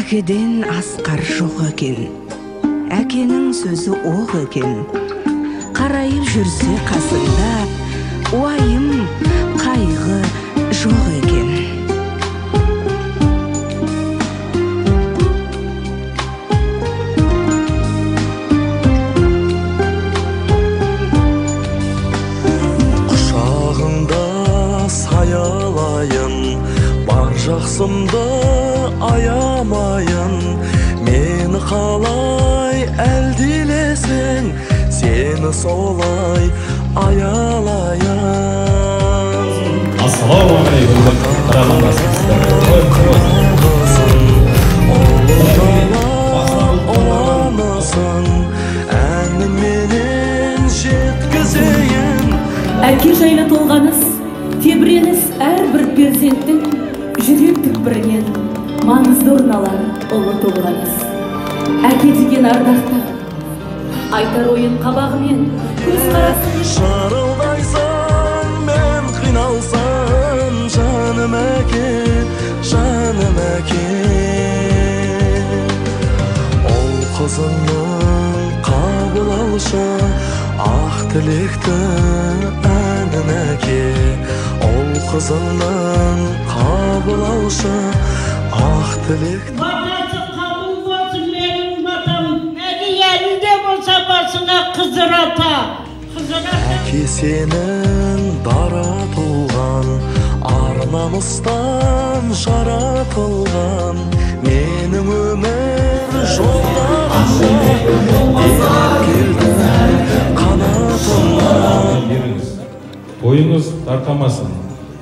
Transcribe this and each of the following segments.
Әкеден асқар жоқ екен, әкенің сөзі оқ екен. Қарайып жүрсе қасыңда, уайым, қайғы жоқ екен. Құшағыңда саялайын, бар жақсымды аямайын. Мені қалай әлдилесең, сені солай аялайын. Ассалаумағалейкум, қарағандасыздар. Ұлы әніменен жеткізейін. Әке жайлы толғаныс, тебіреніс әрбір перзенттің жүрек түкпірінен маңызды орын алар ұлы толғаныс. Әке деген ардақты, айтар ойын қабағымен, көзқарасын Шырылдайсың, мен қиналсам, жаным әке, жаным әке. Ол қызыңның қабыл алшы, ақ тілекті әнін әке. Ол қызыңның қабыл алшы, ақ тілекті. Батасы қабыл болсын менің батам, әлі де болса басыңа Қызыр ата. Қызыр ата. Әке сенің дара туған, ар намыстан жаратылған. Менің өмір жолдарымда демеп келдің қанатымнан. Беріңіз, тойыңыз тарқамасын.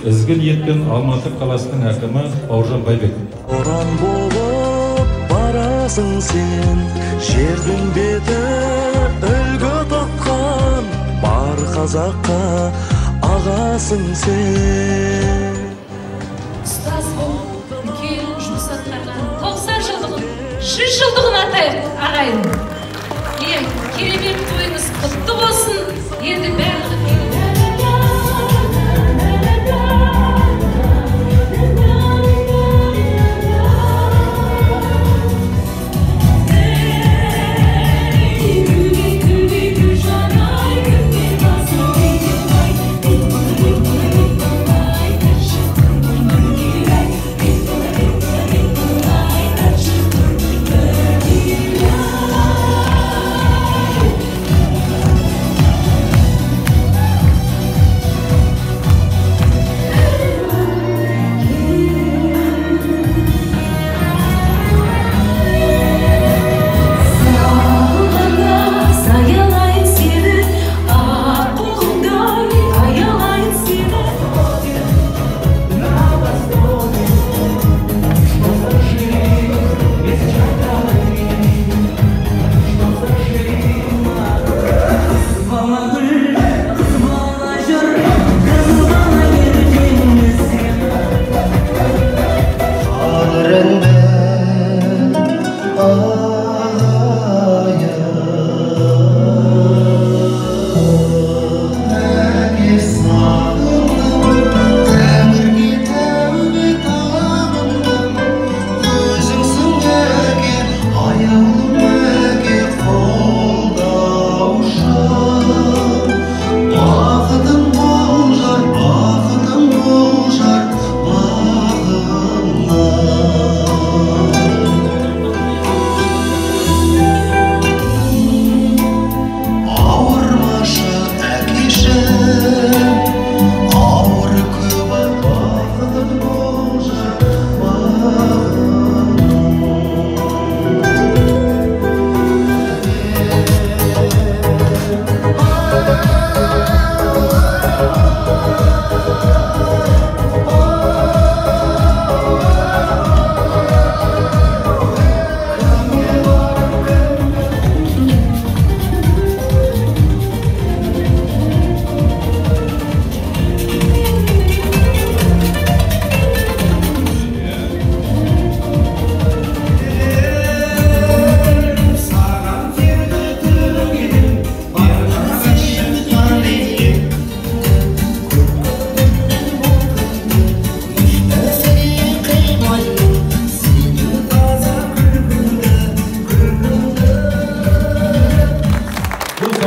Ізгі ниетпен Алматы қаласының әкімі Бауыржан Байбек. Боран болып барасың сен, жердің беті үлгі тұтқан, бар қазаққа ағасың сен. Ұстаз болып үлкен жұмыс атқарған 90 жылдығын, 100 жылдығын атайық, ағайын. Керемет тойыңыз құтты болсын. Енді барлығы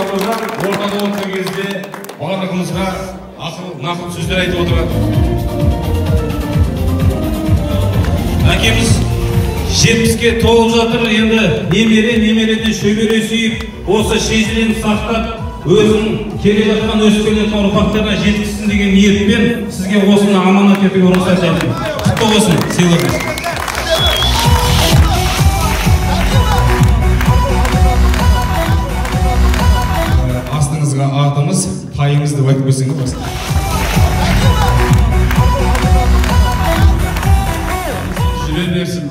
Бауыржан ортада отырған кезде барлығымызға ақыл, нақыл сөздер айтып отырады. Әкеміз 70-ке толып жатыр, енді немере, немереден шөбере сүйіп, осы шежірені сақтап, өзің келе жатқан, өсіп келе жатқан ұрпақтарына жеткізсін деген ниетпен сізге осыны аманат етуге рұқсат етемін. Құтты болсын сыйлығыңыз. Астыңызға атымыз, тайымыз деп айтып қойсаң басқа. Жүре берсін.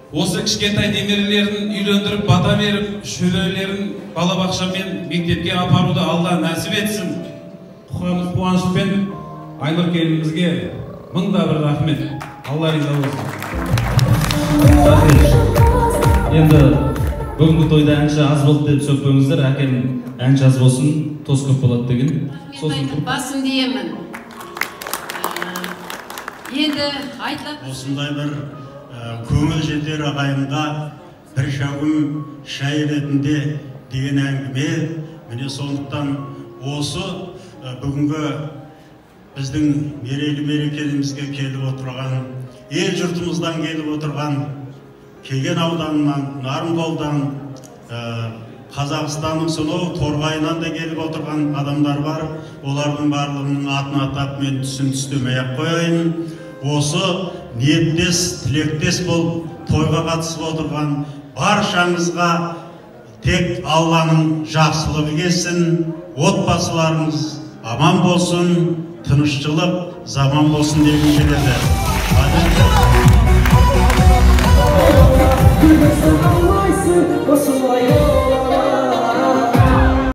Осы кішкентай немерелерін үйлендіріп, бата беріп, шөберелерін балабақша мен мектепке апаруды Алла нәсіп етсін. Қуанышпен Айнұр келінімізге мың да бір рахмет. Алла риза болсын. Рахмет. Енді бүгінгі тойда әнші аз болды деп сөкпеңіздер, әкем әнші аз болсын, тос көп болады деген. Рахмет айтып басым деймін. Енді айтылады. Осындай бір көңіл жетер ағайынға бір шәугім шай ретінде деген әңгіме. Міне сондықтан осы бүгінгі біздің мерейлі мерекемізге келіп отырған, ел жұртымыздан келіп отырған, Кеген ауданынан, Нарынқолдан, Қазақстанның сонау Торғайынан да келіп отырған адамдар бар. Олардың барлығының атын атап мен түсін түстемей-ақ қояйын. Осы ниеттес, тілектес болып тойға қатысып отырған баршаңызға тек Алланың жақсылығы келсін, отбасыларыңыз аман болсын, тыныштылық заман болсын дегім келеді.